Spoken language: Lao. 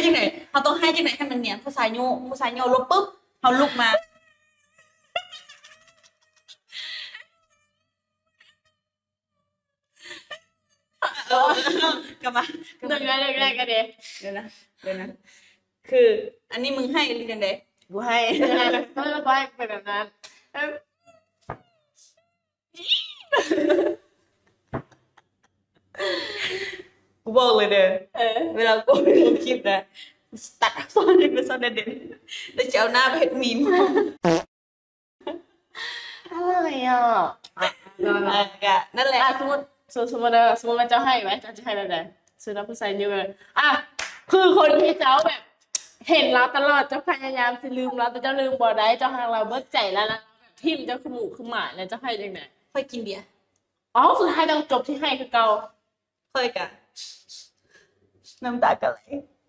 ຈັ່ງໃດ? ເຮົາຕ້ອງໄຫ້ຈັ່ງໃດໃຫ້ມັນນຽນ? ຜູ້ຊາຍຍູ້ ຜູ້ຊາຍຍູ້ລົບປຶບ ເຮົາລຸກມາ ເອີ ກັບມາ ກັບມາ ເດີນໄດ້ ເດີນໄດ້ກໍເດ້ ດຽວນະ ດຽວນະ ຄືອັນນີ້ມຶງໃຫ້ຫຼືຈັ່ງໃດ? ກູໃຫ້ ເອີ ເອີ ກູໃຫ້ເປັນແບບນັ້ນ ເອີ ກູບອກເລີຍເດີ ເອີ ເວລາກູລົງຄລິບນະ ຕັດອັກສອນໃຫ້ເປັນສອນເດັ່ນໆ ແລ້ວຈະເອົາໜ້າໄປເຮັດມີມ. ອະໄລອ່ະ ອ່ະ ກະນັ້ນແຫຼະ ອ່ະ ສົມມຸດ ສົມມຸດເດີ ສົມມຸດວ່າເຈົ້າໃຫ້ໄວ້ ເຈົ້າຈະໃຫ້ແບບໃດ? ສົມມຸດວ່າຜູ້ຊາຍຍູ້ ອ່ະ ຄືຄົນທີ່ເຈົ້າແບບເຫັນລາວຕະຫຼອດ ເຈົ້າພະຍາຍາມຊິລືມລາວ ແຕ່ເຈົ້າລືມບໍ່ໄດ້ ເຈົ້າຮັກລາວເບິດໃຈ ແລ້ວລາວແບບຖິ້ມເຈົ້າຄືໝູຄືໝາ ແລ້ວເຈົ້າໃຫ້ຈັ່ງໃດ? ຂ້ອຍກິນເບຍ ເອົ້າ ສຸດທ້າຍເຈົ້າກໍຈົບທີ່ໃຫ້ຄືເກົ່າ. ຂ້ອຍກະ ນ້ຳຕາກະໄຫຼ